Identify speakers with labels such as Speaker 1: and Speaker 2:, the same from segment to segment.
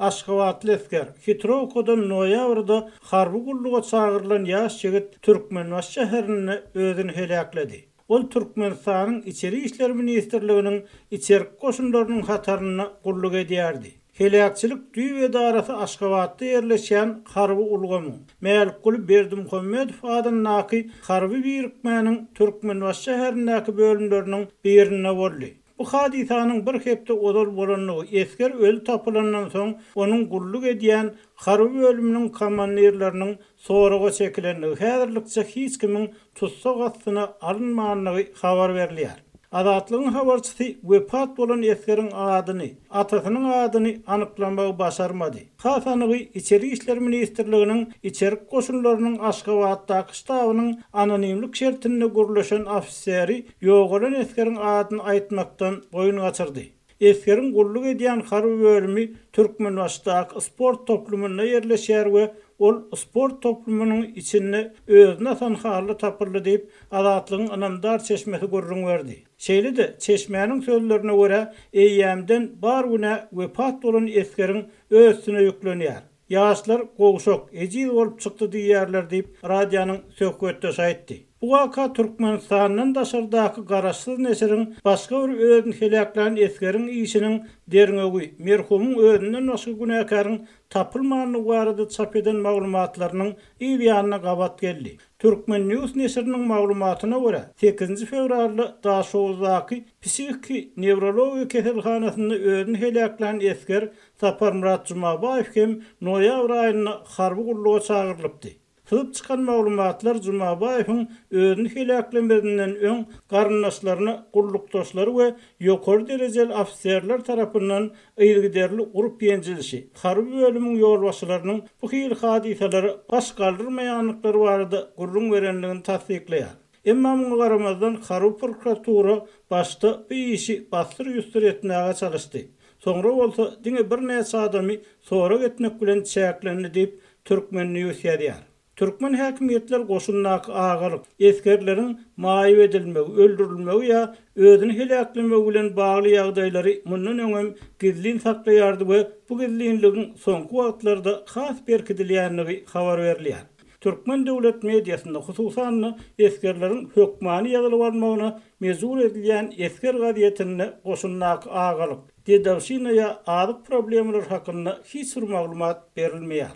Speaker 1: Aşgabatly esger, Hitrowkadan noýabrda harby gulluga çagyrylan ýaş ýigit Türkmenbaşy şäherinde özüni heläkledi. Ol Türkmenistanyň Içeri işler ministrliginiň içerki goşunlarynyň hatarynda gulluk edýärdi. Heläkçilik düýp edarasy Aşgabatda ýerleşýän harby ulgamyň, Mälikguly Berdimuhamedow adyndaky harby birikmäniň Türkmenbaşy şäherindäki bölümleriniň birinde boldy. Bu hadysanyň bir hepde ozal bolandygy, esger öli tapylandan soň onuň gulluk edýän harby bölüminiň komandirleriniň soraga çekilendigi, häzirlikçe hiç kimiň tussag astyna alynmandygy habar berilýär. Azatlygyň habarçysy wepat bolan esgeriň adyny, atasynyň adyny anyklamagy başarmady. Has anygy, Içeri işler ministrliginiň Içerki goşunlarynyň Aşgabatdaky ştabynyň anonimlik şertinde gürleşen ofiseri ýogalan esgeriň adyny aýtmakdan boýun gaçyrdy. Esgeriň gulluk edýän harby bölümi Türkmenbaşydaky sport toplumynda ýerleşýär we ol sport toplumynyň içinde özüni asan halda tapyldy diýip, Azatlygyň ynamdar çeşmesi gürrüň berdi. Şeýle-de, çeşmäniň sözlerine görä, eýýämden bar günä wepat bolan esgeriň öz üstüne ýüklenýär. Ýaşlar gowşak, ejiz bolup çykdy diýýärler diýip, radionyň söhbetdeşi aýtdy. Bu waka Türkmenistandan daşardaky garaşsyz neşiriň başga bir özüni heläklän esgeriň işiniň derňewi, merhumyň özünden başga günäkäriň tapylmandygy barada çap eden maglumatlarynyň yz ýanyna gabat geldi. Turkmen. News neşiriniň maglumatyna görä, sekizinji fewralda Daşoguzdaky psihiki newrologiýa keselhanasynda özüni heläklän esger Saparmyrat Jumabaýew hem noýabr aýynda harby gulluga çagyrylypdy. Syzyp çykan maglumatlar Jumabaýewiň özüni heläklemezinden öň garyndaşlaryna gullukdaşlary we ýokary derejeli ofiserler tarapyndan yzygiderli urup-ýenjilişi, harby bölümiň ýolbaşçylarynyň bu hili hadysalara baş galdyrmaýandyklary barada gürrüň berendigini tassyklaýar. Emma muňa garamazdan harby prokuratura başda bu işi bassyr-ýusdur etmäge çalyşdy. Soňra bolsa diňe birnäçe adamy sorag etmek bilen çäklendi diýip, Turkmen. News ýazýar. Türkmen häkimiýetler goşundaky agalyk, esgerleriň maýyp edilmegi, öldürilmegi ýa özüni heläklemegi bilen bagly ýagdaýlary mundan öňem gizlin saklaýardy we bu gizlinligiň soňky wagtlarda has berkidilýändigi habar berilýär. Türkmen döwlet mediasynda, hususan-da, esgerleriň hökmany ýazylyp almagyna mejbur edilýän Esger gazetinde goşundaky agalyk, dedowşina ýa azyk problemalary hakynda hiç bir maglumat berilmeýär.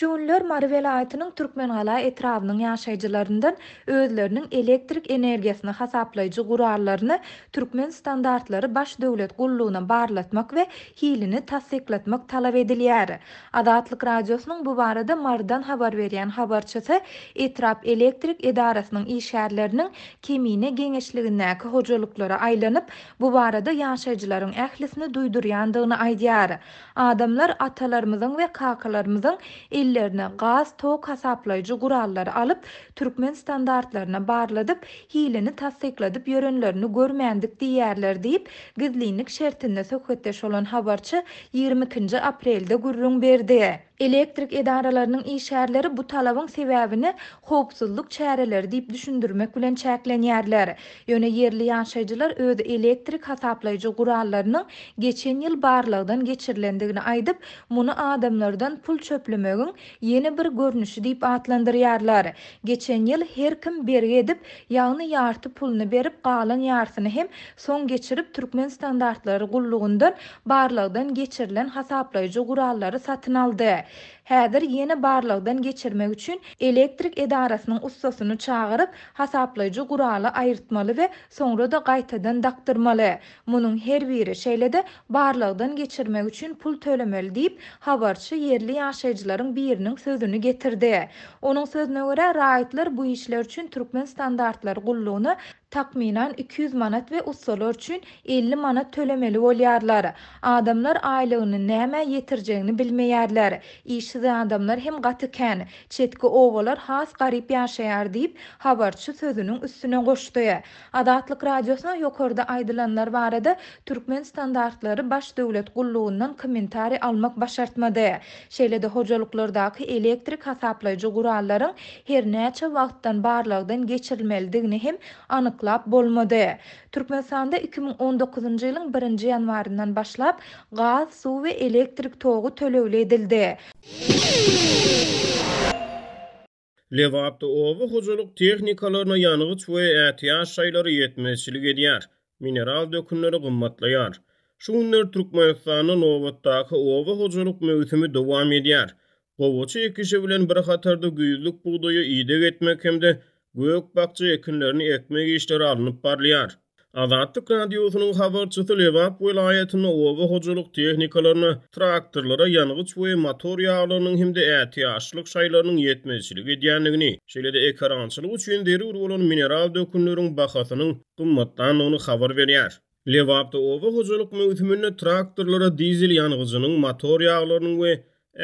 Speaker 2: Şu günler Mary welaýatynyň Türkmengala etrabynyň ýaşaýjylaryndan özleriniň elektrik energiýasyny hasaplaýjy gurallaryny Türkmen standartlary baş döwlet gullugyna barlatmak we hilini tassyklatmak talap edilýär. Azatlyk Radiosynyň bu barada Marydan habar berýän habarçysy etrap elektrik edarasynyň işgärleriniň Kemine geňeşligindäki hojalyklara aýlanyp, Bu barada ýaşaýjylaryň ählisini duýdurýandygyny aýdýar. Adamlar atalarymyzyň we kakalarymyzyň ellerine gaz, tok hasaplaýjy gurallary alyp, türkmen standartlaryna barladyp, hilini tassykladyp ýörenlerini görmändik diýýärler diýip, gizlinlik şertinde söhbetdeş bolan habarçy 22-nji aprelde gürrüň berdi. Elektrik edaralarynyň işgärleri bu talabyň sebäbini howpsuzlyk çäreleri diýip düşündirmek bilen çäklenýärler. Ýöne ýerli ýaşaýjylar öz elektrik hasaplaýjy gurallarynyň geçen ýyl barlagdan geçirilendigini aýdyp, muny adamlardan pul çöplemegiň ýene bir görnüşi diýip atlandyrýarlar. Geçen ýyl her kim bergi edip, ýagny ýarty puluny berip, galan ýarsyny hem soň geçirip Türkmen standartlary gullugyndan barlagdan geçirilen hasaplaýjy gurallary satyn aldy. Häzir ýene barlagdan geçirmek üçin elektrik edarasynyň ussasyny çagyryp, hasaplaýjy guraly aýyrtmaly we soňra-da gaýtadan dakdyrmaly. Munuň her biri, şeýle-de barlagdan geçirmek üçin pul tölemeli diýip, habarçy ýerli ýaşaýjylaryň biriniň sözüni getirdi. Onuň sözüne görä, raýatlar bu işler üçin Türkmen standartlary gullugyna Takmynan 200 manat we ussalar üçin 50 manat tölemeli bolýarlar. Adamlar aýlygyny nämä ýetirjegini bilmeýärler. Işsiz adamlar hem gaty kän. Çetki obalar has garyp ýaşaýar diýip, habarçy sözüniň üstüne goşdy. Azatlyk Radiosyna ýokarda aýdylanlar barada Türkmen standartlary baş döwlet gullugyndan kommentariý almak başartmady. Şeýle-de hojalyklardaky elektrik hasaplaýjy gurallaryň her näçe wagtdan barlagdan geçirilmelidigini hem anyklap. anyklap bolmady. Türkmenistanda 2019-njy ýylyň birinji ýanwaryndan başlap gaz, suw we elektrik togy tölegli edildi.
Speaker 3: Lebapda oba hojalyk tehnikalaryna ýangyç we ätiýaç şaýlary ýetmezçilik edýär, mineral dökünleri gymmatlaýar. Şu günler Türkmenistanda nobatdaky oba hojalyk möwsümi dowam edýär. Gowaça ekişi bilen bir hatarda güýzlük bugdaýa ideg etmek hem-de gök-bakja ekinlerini ekmek işleri alnyp barylýar. Azatlyk Radiosynyň habarçysy Lebap welaýatynda oba hojalyk tehnikalaryna, traktorlara ýangyç we motor ýaglarynyň hem-de ätiýaçlyk şaýlarynyň ýetmezçilik edýändigini, şeýle-de ekerançylyk üçin zerur bolan mineral dökünleriň bahasynyň gymmatlandygyny habar berýär. Lebapda oba hojalyk möwsüminde traktorlara dizel ýangyjynyň, motor ýaglarynyň we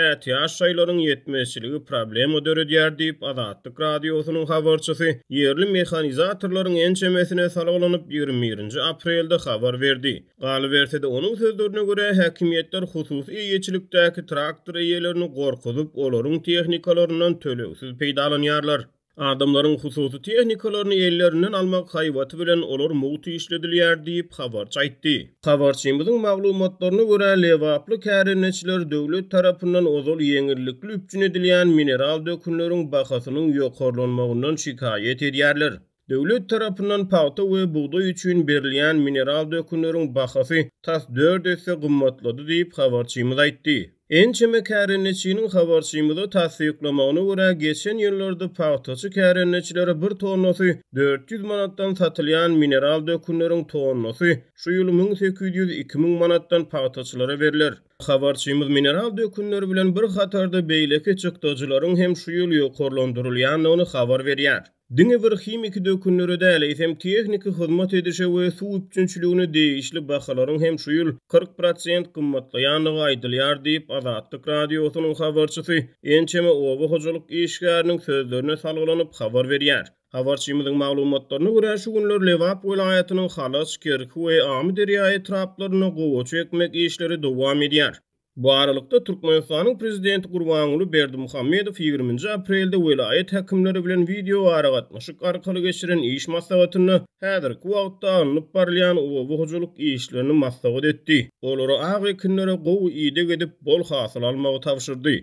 Speaker 3: ätiýaç şaýlaryň ýetmezçiligi problema döredýär diýip, Azatlyk Radiosynyň habarçysy ýerli mehanizatorlaryň ençemesine salgylanyp, 21-nji aprelde habar berdi. Galyberse-de, onuň sözlerine görä, häkimiýetler hususy eýeçilikdäki traktor eýelerini gorkuzyp, olaryň tehnikalaryndan tölegsiz peýdalanýarlar. Adamlaryň hususy tehnikalaryny ellerinden almak haýbaty bilen olar mugt işledilýär diýip, habarçy aýtdy. Habarçymyzyň maglumatlaryna görä, lebaply kärendeçiler döwlet tarapyndan ozal ýeňillikli üpjün edilýän mineral dökünleriň bahasynyň ýokarlanmagyndan şikaýat edýärler. Döwlet tarapyndan pagta we bugdaý üçin berilýän mineral dökünleriň bahasy tas dört esse gymmatlady diýip, habarçymyz aýtdy. Ençeme kärendeçiniň habarçymyza tassyklamagyna görä, geçen ýyllarda pagtaçy kärendeçilere bir tonnasy 400 manatdan satylýan mineral dökünleriň tonnasy şu ýyl 1800-2000 manatdan pagtaçylara berler. Habarçymyz mineral dökünler bilen bir hatarda beýleki çykdajylaryň hem şu ýyl ýokarlandyrylýandygyny habar berýär. Diňe bir himiki dökünlere däl, eýsem tehniki hyzmat edişe we suw üpjünçiligine degişli bahalaryň hem şu ýyl 40 prosent gymmatlaýandygy aýdylýar diýip, Azatlyk Radiosynyň habarçysy ençeme oba hojalyk işgäriniň sözlerine salgylanyp habar berýär. Habarçymyzyň maglumatlaryna görä, şu günler Lebap welaýatynyň Halaç, Kerki we Amyderýa etraplarynda gowaça ekmek işleri dowam edýär. Bu aralykda, Türkmenistanyň Prezidenti Gurbanguly Berdimuhamedow ýigriminji aprelde welaýat häkimleri bilen wideoaragatnaşyk arkaly geçiren iş maslahatynda häzirki wagtda alnyp barylýan oba hojalyk işlerini maslahat etdi, olara ak ekinlere gowy ideg edip, bol hasyl almagy tabşyrdy.